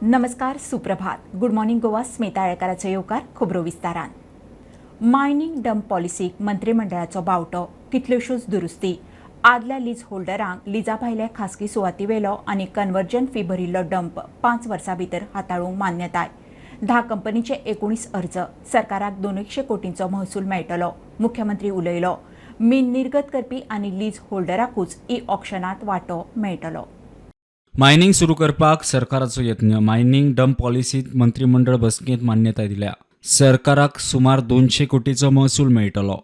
नमस्कार, सुप्रभात. Good morning Goa, Smita आळेकाराचो येवकार. खबरो विस्तारान. मायनिंग डंप पॉलिसीक मंत्रिमंडळाचो बावटो. कितल्योश्योच दुरुस्ती. आदल्या लीज होल्डरांक लिजा भायले खासगी सुवातीवेलो आनी कन्वर्जन फी भरिल्लो डंप 5 वर्सां भितर हाताळूंक मान्यताय. 10 कंपनीचे 19 अर्ज. सरकाराक 200 कोटींचो महसूल मेळटलो. मुख्यमंत्री उलयलो. मीन निर्गत करपी आनी लीज होल्डराकूच ई ऑक्शनात वांटो मेळटलो. मायनिंग सुरू करपाक सरकाराचो यत्न. मायनिंग डंप पॉलिसीत मंत्रिमंडळ बसकेंत मान्यताय दिल्या. सरकाराक सुमार 200 कोटीचो महसूल मेळटलो.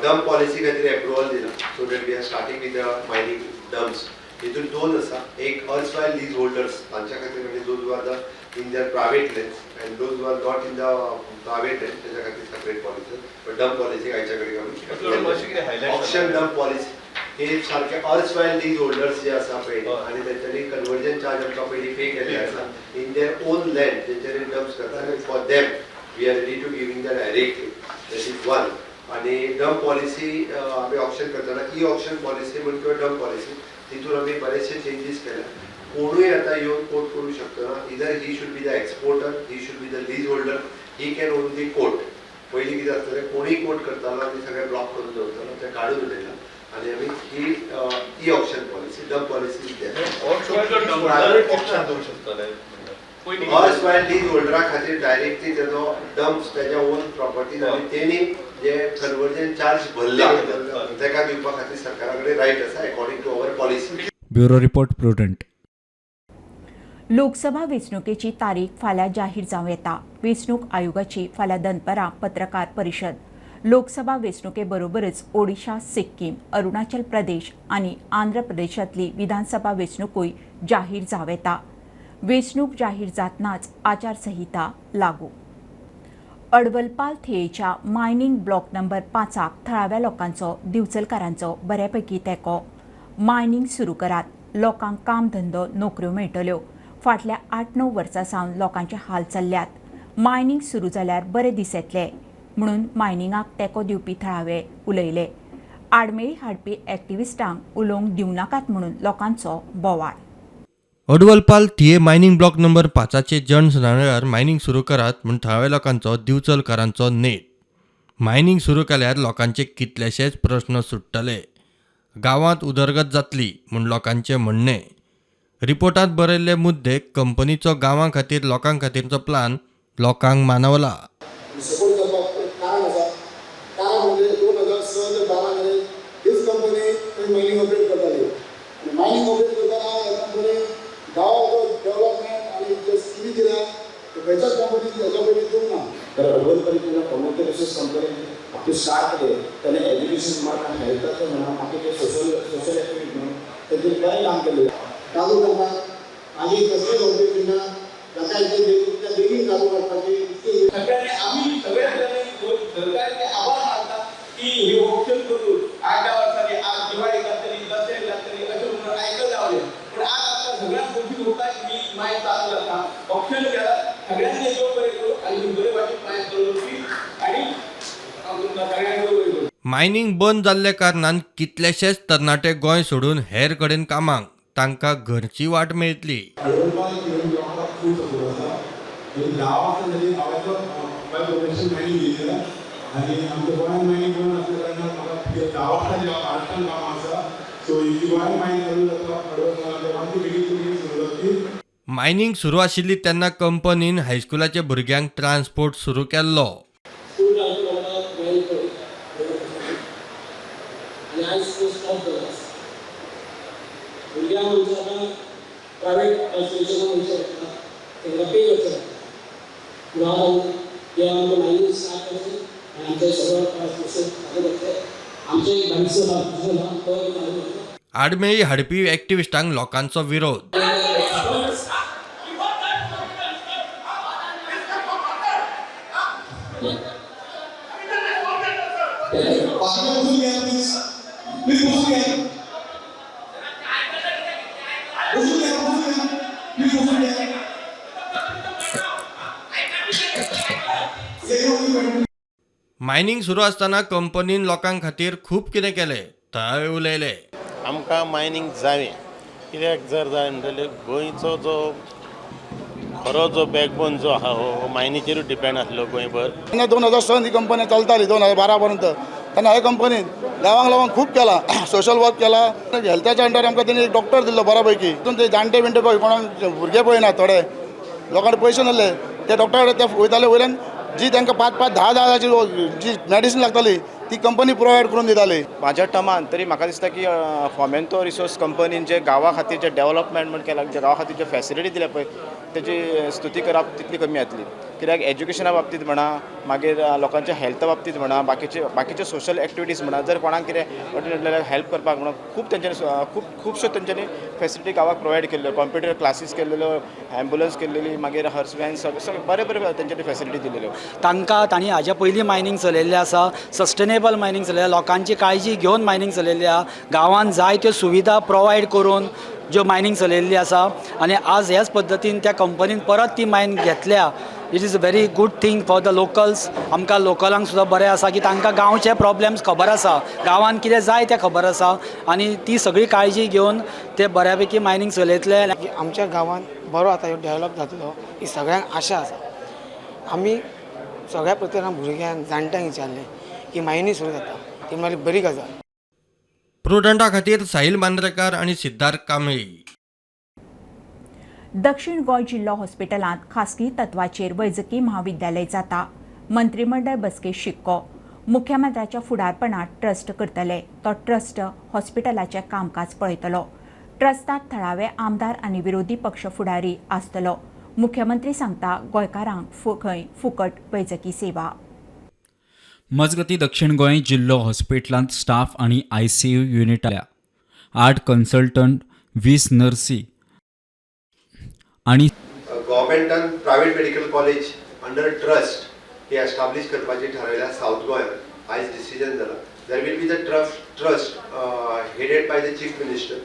डंप पॉलिसी खातीर एप्रुवल दिला, so that we are starting with the mining dumps. हितून दोन आसा. एक अर्स्टव्हायल लीज होल्डर्स, तांच्या खातीर, म्हणजे those who are the in their private lands and those who are not in the private land, त्याच्या खातीर separate policy. But dump policy आयच्या कडेन आमी ऑक्शन डंप पॉलिसी हे सारखे अर्स्टव्हायल लीज होल्डर्स जे आसा पळय आनी तेंच्यांनी कन्वर्जन चार्ज आमकां पयलीं पे केल्ले आसा इन their own land, तेंच्यांनी डम्प्स करता आनी for them we are ready to giving the directly. That is one. आणि डंप पॉलिसी आमी ऑक्शन करतना ई ऑक्शन पॉलिसी म्हण किंवा डंप पॉलिसी, तितून आमी बरेचसे चेंजीस केले. कोणूय आतां येवन कोट करूं शकतना. Either he should be the exporter, he should be the lease holder, he can only quote. पयलीं कितें आसतलें, कोणूय कोट करतालो आनी सगळें ब्लॉक करून दवरतालो. तें काडून उडयलां आनी आमी ही e auction policy, dump policy. Auction करू शकतले. अर्स्टव्हायल लीज होल्डरा खातीर डायरेक्टली तेजो डम्प्स तेज्या ओन प्रॉपर्टीज आनी तेणी जे कन्वर्जन चार्ज भरला तेका दिवपा खातीर सरकारा कडेन रायट आसा, according to our policy. Bureau report, Prudent. Lok Sabha वेंचणुकेची तारीख फाल्यां जाहीर जावं येता. वेंचणूक आयोगाची फाल्यां दनपरां पत्रकार परिशद. लोकसभा वेंचणुके बरोबरच ओडिशा, सिक्कीम, अरुणाचल प्रदेश आनी आंध्र प्रदेशांतली विधानसभा वेंचणुकूय जाहीर जावं येता. वेंचणूक जाहीर जातनाच आचारसंहिता लागू. अडवलपाल थियेच्या मायनिंग ब्लॉक नंबर 5 क थळाव्या लोकांचो, दिवचलकारांचो बऱ्यापैकी तेंको. मायनिंग सुरू करात, लोकांक काम धंदो, नोकऱ्यो मेळटल्यो. फाटल्या 8-9 वर्सां सावन लोकांचे हाल चल्ल्यात. मायनिंग सुरू जाल्यार बरे दीस येतले म्हणून मायनिंगाक तेंको दिवपी थळावे उलयले. आडमेळी हाडपी एक्टिविस्टांक उलोवंक दिवं नाकात म्हणून लोकांचो बोवाळ. अडवलपाल थिये मायनिंग ब्लॉक नंबर 5 चे जन सुनावणे. मायनिंग सुरू करात म्हूण थळाव्या लोकांचो, दिवचलकारांचो नेट. मायनिंग सुरू केल्यार लोकांचे कितलेशेच प्रस्न सुट्टले, गांवांत उदरगत जातली म्हूण लोकांचें म्हणणें. रिपोर्टांत बरयल्ले मुद्दे, कंपनीचो गांवां खातीर, लोकां खातीरचो प्लान लोकांक मानवला. सपोर्ट करपाक एक कारण आसा. कारण म्हणजे 2006 ते 12 मेरेन हीच कंपनी थंय मायनिंग ऑपरेट करताली आनी मायनिंग ऑपरेट करतना ह्या कंपनी गांवाचो डेव्हलपमेंट आनी ज्यो स्किमी दिल्या त्यो खंयच्याच कंपनीन हेच्या पयलीं दिवंक ना. तर अडवलपाल जेन्ना कॉमर्शियल रिसोर्स कंपनी आपली स्टार्ट केले, त्याने एज्युकेशन म्हणा, हेल्थाचें म्हणा, बाकीचे सोशल सोशल एक्टिविटी म्हणून तेजेर बरें काम केलें. चालू करतात आनी कसलेच ऑब्जेक्शन ना. जाता इतले बेगीन, इतल्या बेगीन चालू करपाची इतकी सगळ्यांनी, आम्ही सगळ्यांनी सरकारचे आभार मानतात की हे ऑक्शन करून 8-10 वर्सांनी आज दिवाळी जातली, दसऱ्याक जातली अशें म्हणून आयकत रावले. पण आज आमकां सगळ्यांक खोशी भोगता की मायन चालू जाता. ऑक्शन केला, सगळ्यांनी देव बरें करूं आनी बरे वाटेन मायन चलोवची आनी हांव तुमकां सगळ्यांक देव बरें करूं. मायनिंग बंद जाल्ल्या कारणान कितलेशेच तरणाटे गोंय सोडून हेर कडेन कामाक, तांकां घरची वाट मेळटली. अडवलपाल इव्हन ब्लॉकाक खूब सपोर्ट आसा. म्हणजे 10 वर्सां जाली हांवें बाय प्रोफेशन मायनिंग इंजिनियर आनी आमच्या गोंयांत मायनिंग बंद आसल्या कारणान म्हाका 10 वर्सां जेन्ना महाराष्ट्रान काम आसा. सो ही गोंयांत मायनिंग चालू जाता, अडवलपाल बेगीन बेगीन सुरू जातली. मायनिंग सुरू आशिल्ली तेन्ना कंपनीन हायस्कुलाच्या भुरग्यांक ट्रान्सपोर्ट सुरू केल्लो. स्कूल ट्रान्सपोर्ट मायनिंग आनी आयज तो स्टॉप जाला. भुरग्यांक म्हणचे आतां प्रायवेट ट्रान्सपोर्टेशनाक वयचें पडटा, तांकां पे करचें पडटा. पूण हांव जें आमकां मायनिंग स्टार्ट करचें आनी आमचें सगळं ट्रान्सपोर्टेशन चालू करचें. आमचें एक बाईकचो ट्रान्सपोर्टेशन आहा, तो चालू करचो. आडमेळी हाडपी एक्टिविस्टांक लोकांचो विरोध. बाकीचे बसून घ्या प्लीज. प्लीज बसून घ्या, बसून घ्या, बसून घ्या, प्लीज बसून घ्या. एक मायनिंग सुरू आसतना कंपनीन लोकां खातीर खूब कितें केलें, थळावे उलयले. आमकां मायनींग जावें. कित्याक जर जाय म्हणटले गोंयचो जो खरो जो बॅकबोन जो आहा हो मायनीचेरूच डिपेंड आसलो गोंयभर. तेन्ना 2006 ही कंपनी चलताली 2012 पर्यंत. तेन्ना हे कंपनीन गांवांक लागून खूब केला, सोशल वर्क केला. हेल्थाच्या अंडर आमकां तेणी एक डॉक्टर दिल्लो बऱ्या पैकी. तितून ते जाणटे बिणटे पळय, कोणाक भुरगे पळयना, थोडे लोकांक पयशे नासले ते डॉक्टरा कडेन ते वयताले. वयल्यान जी तांकां 5 5 10 10 हजाराची जी मेडिसीन लागताली ती कंपनी प्रोवायड करून दिताली. म्हाज्या टर्मान तरी म्हाका दिसता की फोमेंतो रिसोर्स कंपनीन जे गांवा खातीर जे डेवलपमेंट म्हण केला, जे गांवा खातीर जे फॅसिलिटी दिल्या पळय, तेजी स्तुती करप तितली कमी जातली. कित्याक एज्युकेशना बाबतींत म्हणा, मागीर लोकांच्या हेल्था बाबतींत म्हणा, बाकीचे बाकीचे सोशल एक्टिविटीज म्हणा, जर कोणाक कितें जाल्यार हेल्प करपाक म्हणून खूब तेंच्यांनी खूब खुबश्यो तेंच्यांनी फॅसिलिटी गांवाक प्रोवायड केल्ल्यो. कॉम्प्युटर क्लासीस केल्लेल्यो, एम्बुलन्स केल्लेली, मागीर हर्स वॅन, सगळें सगळें बरें बरें तेंच्यांनी फॅसिलिटी दिलेल्यो. तांकां तांणी हाज्या पयलीं मायनींग चलयल्लें आसा, सस्टेनेबल मायनींग चलयलें, लोकांची काळजी घेवन मायनींग चलयल्ली आहा, गांवांत जाय त्यो सुविधा प्रोवायड करून ज्यो मायनींग चलयल्ली आसा आनी आज ह्याच पद्दतीन त्या कंपनीन परत ती मायन घेतल्या. It is a very good thing for the locals. आमकां लोकलांक सुद्दां बरें आसा की तांकां गांवचे प्रॉब्लम्स खबर आसा, गांवांत कितें जाय तें खबर आसा आनी ती सगळी काळजी घेवन ते बऱ्यापैकी मायनींग चलयतले. आमच्या गांवांत बरो आतां डेवलप जातलो ही सगळ्यांक आशा आसा. आमी सगळ्या प्रत्येकान भुरग्यांक जाणट्यांक विचारलें की मायनींग सुरू जाता, ती म्हळ्यार बरी गजाल. प्रुडंटा खातीर साहिल मांद्रेकार आनी सिद्धार्थ कांबळी. दक्षिण गोंय जिल्लो हॉस्पिटलांत खासगी तत्वाचेर वैजकी म्हाविद्यालय जाता. मंत्रिमंडळ बसकेत शिक्को. मुख्यमंत्र्याच्या फुडारपणात ट्रस्ट करतले. तो ट्रस्ट हॉस्पिटलाचें कामकाज पळयतलो. ट्रस्टात थळावे आमदार आनी विरोधी पक्ष फुडारी आसतलो. मुख्यमंत्री सांगता, गोंयकारांक खंय फुकट वैजकी सेवा. मजगती, दक्षिण गोंय जिल्लो हॉस्पिटलांत स्टाफ आनी आयसीयू युनिट आल्या. 8 कन्सल्टंट, 20 नर्सी आनी गव्हर्मेंटान private medical college under trust ही एस्टाब्लीश करपाची ठरयल्या सावथ गोंयांत. आयज डिसिजन जाला. There will be the trust headed by the Chief Minister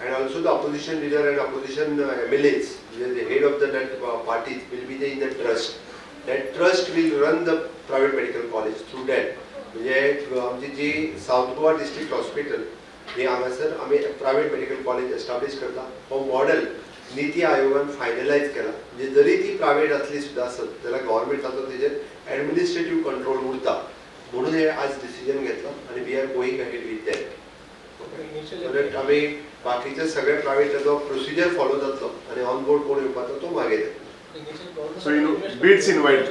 and also the opposition leader and opposition MLAs, the head of the that parties will be the in the trust. That trust will run the private medical college through that. म्हणजे आमची जी south Goa district hospital ही हांगासर आमी private medical college establish करता. हो model निती आयोगान finalise केला. म्हणजे जरी ती प्रायवेट असली सुद्दां आसत जाल्यार गव्हर्मेंटाचो तेजेर एडमिनिस्ट्रेटीव कंट्रोल उरता म्हणून हे आज डिसिजन घेतला आनी we are going ahead with that, so that आमी बाकीचे सगळे प्रायवेटाचो प्रोसिजर फॉलो जातलो आनी ऑन बोर्ड कोण येवपाचो तो मागीर. So you bids invite.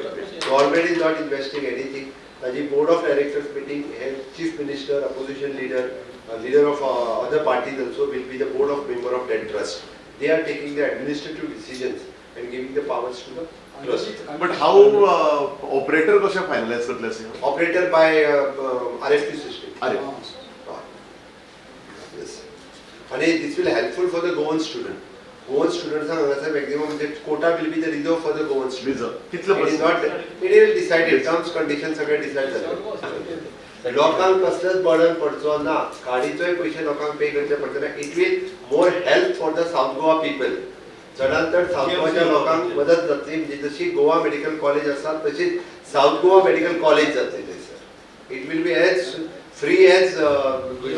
Government is not investing anything. ताजी board of directors meeting hey Chief Minister, opposition leader, leader of other parties also will be the board of member of that trust. They are taking the administrative decisions and giving the powers to the trust. But how operator कशें finalise करतले अशें? Operator by RFP system. अरे. Yes. आणि this will helpful for the Goan student. Goan स्टुडंट्सांक हांगासर maximum म्हणजे quota will be the reserve for the Goan student. Reserve. कितले It is not, it will decided, terms condition सगळे decide जातले. लोकांक कसलेच burden पडचो ना, गाडीचोय पयशे लोकांक पे करचे पडचे ना. It will more help for the South Goa people. चडांत चड सावथ गोवाच्या लोकांक मदत जातली. म्हणजे जशी गोवा मेडिकल कॉलेज आसा तशीच सावथ गोवा मेडिकल कॉलेज जातली थंयसर. It will be as free as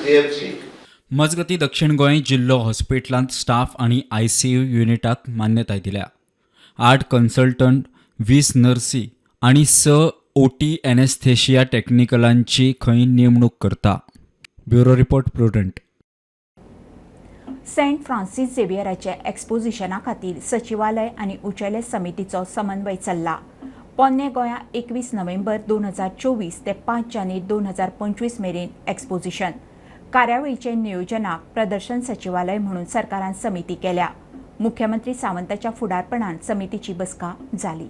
GMC. मजगती, दक्षिण गोंय जिल्लो हॉस्पिटलांत स्टाफ आनी आयसीयू युनिटाक मान्यताय दिल्या. 8 कन्सल्टंट, 20 नर्सी आनी 6 ओटी एनेस्थेशिया टेक्निकलांची खंय नेमणूक करता. Bureau report, prudent. Saint Francis झेवियराचे एक्सपोजिशना खातीर सचिवालय आनी उंचेले समितीचो समन्वय चल्ला. पोन्ने गोंया 21 नोव्हेंबर 2024 ते 5 जानेर 2025 मेरेन एक्सपोजिशन. कार्यावळीचे नियोजनाक प्रदर्शन सचिवालय म्हणून सरकारान समिती केल्या. मुख्यमंत्री सावंताच्या फुडारपणान समितीची बसका जाली.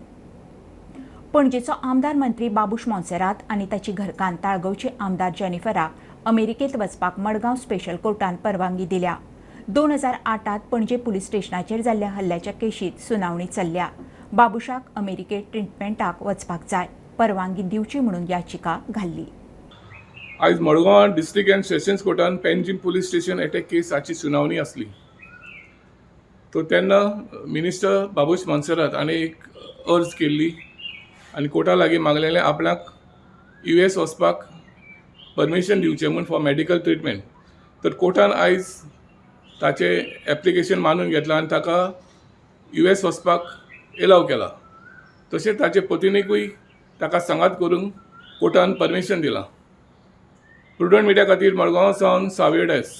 पणजेचो आमदार मंत्री बाबूश मोन्सेरात आनी ताची घरकान्न ताळगांवची आमदार जेनिफराक अमेरिकेंत वचपाक मडगांव स्पेशल कोर्टान परवानगी दिल्या. 2008त पणजे पुलीस स्टेशनाचेर जाल्ल्या हल्ल्याच्या केशीत सुनावणी चल्ल्या. बाबुशाक अमेरिकेत ट्रिटमेंटाक वचपाक जाय, परवानगी दिवची म्हणून याचिका घाल्ली. आयज मडगांव डिस्ट्रिक्ट अँड सेशन्स कोर्टान Panjim police station attack case हाची सुनावणी आसली. तो तेन्ना मिनिस्टर बाबूश मोन्सेरात हाणें एक अर्ज केल्ली आनी कोर्टा लागीं मागलेलें आपणाक यूएस वचपाक परमिशन दिवचें म्हूण फॉर मॅडिकल ट्रिटमेंट. तर कोर्टान आयज ताचें एप्लिकेशन मानून घेतलां आनी ताका US वचपाक एलाव केला. तशें ताचे पतिणेकूय ताका सांगात करूंक कोर्टान परमिशन दिलां. प्रुडंट मिडिया खातीर मडगांव सावन सावियो डायस.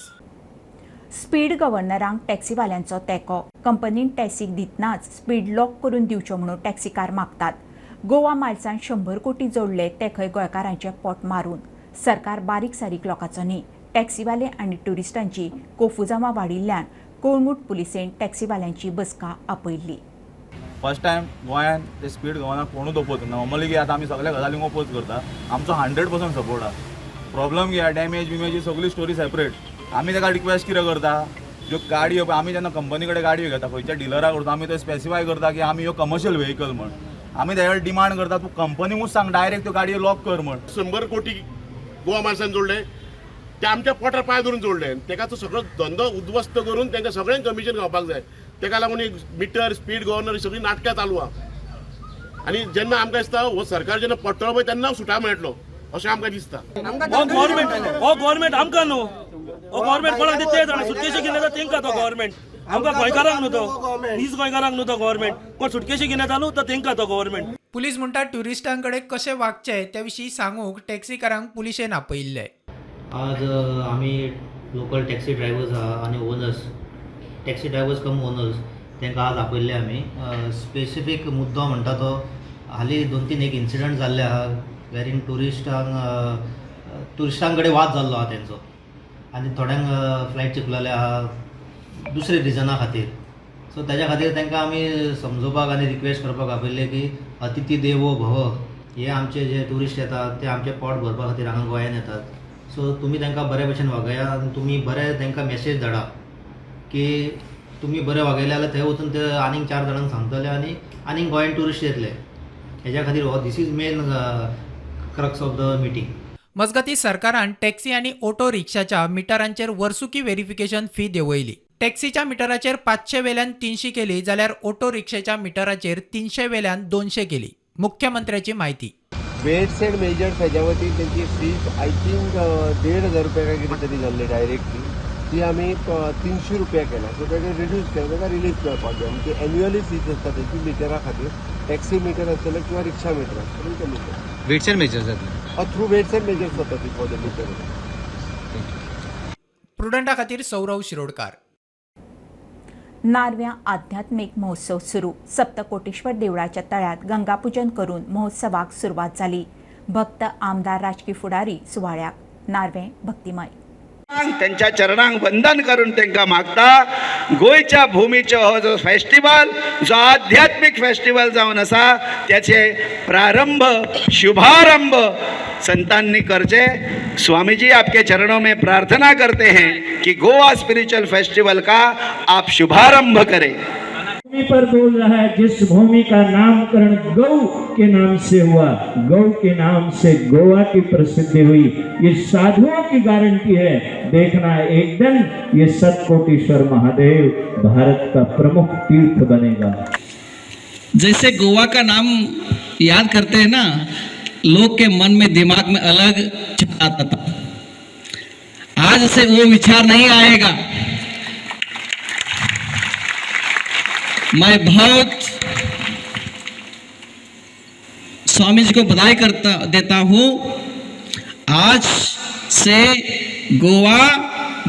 स्पीड गव्हर्नरांक टॅक्सीवाल्यांचो तेंको. कंपनीन टॅक्सीक दितनाच स्पीड लॉक करून दिवच्यो म्हणून टॅक्सीकार मागतात. गोवा मायल्सान 100 कोटी जोडले ते खंय गोंयकारांचे पोट मारून. सरकार बारीक सारीक लोकांचो न्ही. टॅक्सीवाले आनी ट्युरिस्टांची कोफुजामां वाडिल्ल्यान कोळंगूट पुलिसेन टॅक्सीवाल्यांची बसका आपयल्ली. फर्स्ट टायम गोंयांत ते स्पीड गव्हर्नर कोणूच ओपोज करना. नॉर्मली की आतां आमी सगल्या गजालींक ओपोज करता. आमचो 100% सपोर्ट आसा. प्रॉब्लम कितें, डॅमेज बिमेज ही सगळी स्टोरी सेपरेट. आमी ताका रिक्वेस्ट कितें करता, ज्यो गाडयो आमी जेन्ना कंपनी कडेन गाडयो घेता खंयच्या डिलरा करता आमी ते स्पेसिफाय करता की आमी ह्यो कमर्शियल व्हेकल म्हण. आमी तेज्या डिमांड करता तूं कंपनीकूच सांग डायरेक्ट त्यो गाडयो लॉक कर म्हण. 100 कोटी गोवा माणसान जोडले ते आमच्या पोटार पांय धरून जोडले. तेका तो सगळो धंदो उद्ध्वस्त करून तांकां सगळ्यांक कमिशन खावपाक जाय. तेका लागून एक मिटर स्पीड गव्हर्नर सगळीं नाटकां चालू आहा. आनी जेन्ना आमकां दिसता हो सरकार जेन्ना पडटलो पळय तेन्ना सुटा मेळटलो अशें आमकां दिसता. हो गव्हर्मेंट आमकां न्हू, हो गव्हर्मेंट कोणाक ते जाणा सुटकेशी घेवन येता तेंकां तो गव्हर्मेंट. आमकां गोंयकारांक न्हू तो, नीज गोंयकारांक न्हू तो गव्हर्मेंट. कोण सुटकेशी घेवन येता न्हू तो तेंकां तो गव्हर्मेंट. पुलीस म्हणटा ट्युरिस्टां कडेन कशें वागचें ते विशीं सांगूंक टॅक्सीकारांक पुलिशेन आपयिल्ले. आज आमी लोकल टॅक्सी ड्रायव्हर्स आहा आनी owners, taxi drivers cum owners तांकां आज आपयल्ले आमी. स्पेसिफीक मुद्दो म्हणटा तो हालीं 2-3 एक इन्सिडंट जाल्ले आहा वेरीन ट्युरिस्टां कडेन वाद जाल्लो आहा तेंचो आनी थोड्यांक फ्लायट चुकलेले आहा दुसरे रिजना खातीर. सो ताज्या खातीर तांकां आमी समजोवपाक आनी रिक्वेस्ट करपाक आपयल्ले की अतिथी देवो भव हे आमचे जे ट्युरिस्ट येतात ते आमचें पोट भरपा खातीर हांगा गोंयान येतात. सो तुमी तांकां बरे भशेन वागया आनी तुमी बरे तांकां मॅसेज धाडा की तुमी बरे वागयले जाल्यार थंय वचून ते आनीक 4 जाणांक सांगतले आनी आनीक गोंयान ट्युरिस्ट येतले. हेज्या खातीर हो this is main crux of the meeting. मजगतीं सरकारान टॅक्सी आनी ऑटो रिक्षाच्या मिटरांचेर वर्सुकी व्हेरिफिकेशन फी देंवयली. टॅक्सीच्या मिटराचेर 500 वेल्यान 300 केली जाल्यार ऑटो रिक्षेच्या मिटराचेर 300 वेल्यान 200 केली. मुख्यमंत्र्याची म्हायती. वेट्स अँड मेजर्स हेज्या वतीन तेंची फीज I think 1500 रुपया काय कितें तरी जाल्ली डायरेक्टली, ती आमी 300 रुपया केल्या. सो तेका रिड्यूस केल्या, ताका रिलीफ मेळपाक जाय. म्हणजे एन्युअली फीज आसता तेची मिटरा खातीर, टॅक्सी मिटर आसतलें किंवा रिक्षा मिटर आसतलें ते मिटर. वेट्स अँड मेजर्स जातले थ्रू वेट्स अँड मेजर्स जाता ती फॉर the metre. प्रुडंटा खातीर सौरव शिरोडकार. नार्व्यां आध्यात्मीक महोत्सव सुरू. सप्तकोटेश्वर देवळाच्या तळ्यात गंगापूजन करून महोत्सवाक सुरवात जाली. भक्त, आमदार, राजकी फुडारी सुवाळ्याक. नार्वें भक्तिमय. त्यांच्या चरणांक वंदन करून तांकां मागता, गोंयच्या भुमीचो हो जो फेस्टिवल, जो आध्यात्मीक फेस्टिवल जावन आसा त्याचे प्रारंभ शुभारंभ संतांनी करचे. स्वामी जी आपके चरणों में प्रार्थना करते हैं कि गोवा स्पिरिचुअल फेस्टिवल का आप शुभारंभ करें. भूमि पर बोल रहा है, जिस भूमि का नामकरण गौ के नाम से हुआ, गौ के नाम से गोवा की प्रसिद्धि हुई। ये साधुओं की गारंटी है। देखना एक दिन ये सतकोटेश्वर महादेव भारत का प्रमुख तीर्थ बनेगा। जैसे गोवा का नाम याद करते हैं ना, लोग के मन में दिमाग में अलग आता था, आज से वो विचार नहीं आएगा। मैं बहुत स्वामी जी को बधाई करता देता हूँ, आज से गोवा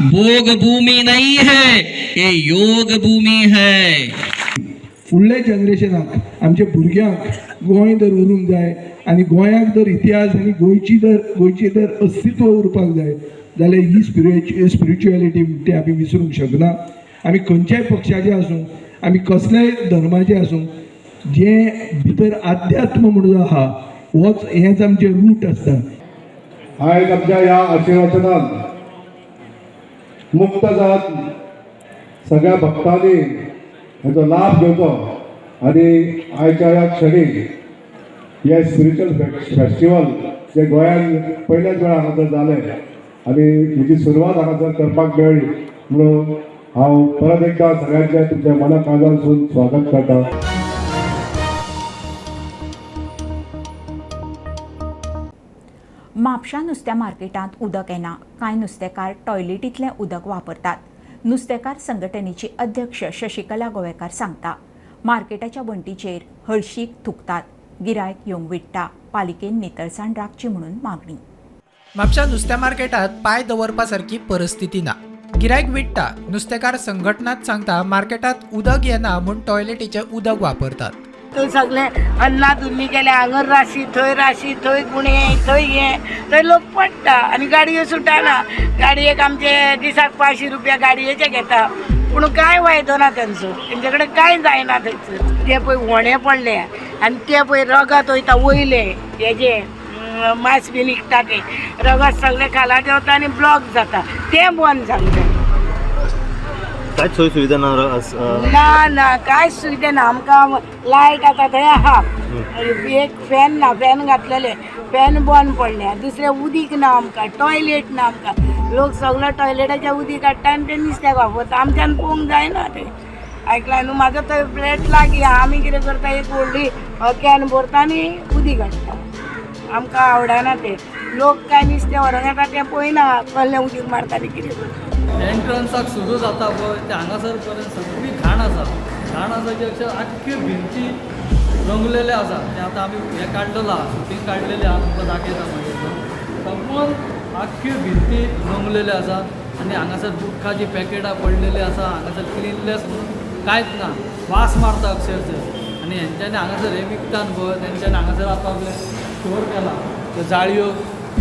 भोग भूमि नहीं है, ये योग भूमि है। फुडल्या जनरेशनाक आमच्या भुरग्यांक गोंय जर उरूंक जाय आनी गोंयाक जर इतिहास आनी गोंयची जर अस्तित्व उरपाक जाय जाल्यार ही स्पिरिच्युएलिटी ती आमी विसरूंक शकना। आमी खंयच्याय पक्षाचे आसूं, आमी कसल्याय धर्माचे आसूं, जें भितर आध्यात्म म्हणून आहा होच हेंच आमचें रूट आसता। आयज आमच्या ह्या आशिर्वचनान मुक्त जात सगळ्या भक्तांनी हेचो लाभ घेवचो आनी आयच्या ह्या क्षणी हे स्पिरिच्युअल फेस्टिवल जे गोंयांत पयल्याच वेळा हांगासर जालें आनी हेची सुरवात हांगासर करपाक मेळ्ळी म्हणून हांव परत एकदा सगळ्यांच्या तुमच्या मना काळजांतसून स्वागत करता। म्हापशा नुस्त्या मार्केटांत उदक येना. कांय नुस्तेकार टॉयलेटींतलें उदक वापरतात. नुस्तेकार संघटनेची अध्यक्ष शशिकला गोवेकार सांगता. मार्केटाच्या वण्टीचेर हळशीक थुकतात, गिरायक येवंक विट्टा. पालिकेन नितळसाण राखची म्हणून मागणी. म्हापशा नुस्त्या मार्केटात पांय दवरपा सारकी परिस्थिती ना. गिरायक विट्टा. नुस्तेकार संघटनात सांगता मार्केटात उदक येना म्हूण टॉयलेटीचें उदक वापरतात. थंय सगळे अन्ना धुन्नी केल्या, हांगर राशी थंय राशी, थंय गुणे थंय हे थंय लोक पडटा आनी गाडयो सुटना. गाडयेक आमचे दिसाक 500 रुपया गाडयेचे घेता, पूण कांय फायदो ना तेंचो, तेंचे कडेन कांय जायना थंयसर. ते पळय व्हणे पडले आनी ते पळय रगत वयता वयले हेजे मांस बी निघता, ते रगत सगळे खाला देंवता आनी ब्लॉक जाता, ते बंद जावंक. काय सोय सुविधा ना? ना ना, कांयच सुविधा ना आमकां. लायट आतां थंय आहा, एक फॅन ना, फॅन घातलेले फॅन बंद पडले. दुसरें उदीक ना आमकां, टॉयलेट ना आमकां. लोक सगलो टॉयलेटाचें उदीक काडटा आनी तें नुस्त्याक वापरता. आमच्यान पळोवंक जायना तें, आयकलां न्हू. म्हाजो थंय फ्लॅट लागीं आहा, आमी कितें करता, एक व्हडली can भरता आनी उदीक हाडटा. आमकां आवडना तें. लोक काय नुस्तें व्हरोंक येता तें पळयना, कसलें उदीक मारता आनी कितें करता. एंट्रन्साक सुरू जाता पळय ते हांगासर पर्यंत सगळी घाण आसा. घाण आसा की अक्षर आख्खी भिंती रंगलेले आसा. ते आतां आमी हें काडलेलो आहा, शुटींग काडलेलें आहा, तुमकां दाखयता मागीर. सगळोन आख्खी भिंती रंगलेले आसा आनी हांगासर गुटखाची पॅकेटां पडलेली आसा. हांगासर क्लिनलेस म्हणून कांयच ना, वास मारता अक्षरशः. आनी हेंच्यांनी हांगासर हें विकतात पळय, तेंच्यांनी हांगासर आप आपलें स्टोर केला. त्यो जाळयो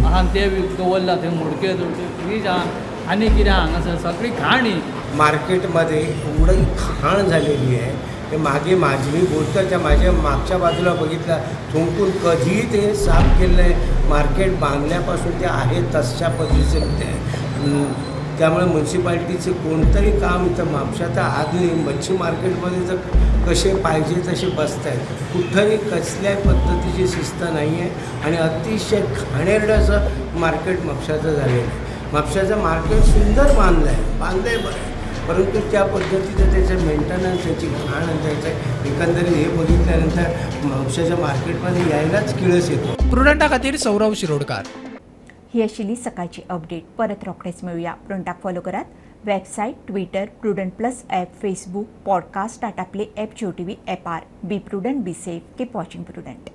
आहा ते दवरला, थंय मोडके दोडके फ्रीज आहा आणि कितें हांगासर सगळी घाण. ही मार्केटमध्ये एवढी घाण झालेली आहे ते मागे माझी बोलतो त्या माझ्या मागच्या बाजूला बघितलं, थुंकून कधीही ते साफ केलं नाही. मार्केट बांधल्यापासून ते आहे तशा पद्धतीचे ते. त्यामुळे म्युन्सिपाल्टीचे कोणतंही काम इथं म्हापशात आज नाही. मच्छी मार्केटमध्ये जर कसे पाहिजे तसे बसत आहेत, कुठंही कसल्याही पद्धतीची शिस्त नाही आहे आणि अतिशय घाणेरडं असं मार्केट म्हापशाचं झालेलं आहे. म्हापशाचं मार्केट सुंदर बांधलं आहे, बांधलं आहे बरं, परंतु त्या पद्धतीचं त्याचं मेंटेनन्स, त्याची घाण आणि त्याचं एकंदरीत हे बघितल्यानंतर म्हापशाच्या मार्केटमध्ये यायलाच किळस येतो. प्रुडंटा खातीर सौरव शिरोडकार. ही आशिल्ली सकाळची अपडेट. परत रोखडेच मेळुया. प्रुडंटाक फॉलो करात website, Twitter, Prudent plus app, Facebook, podcast, Tata Play app, Jio TV ॲपार. Be prudent, be safe, keep watching Prudent.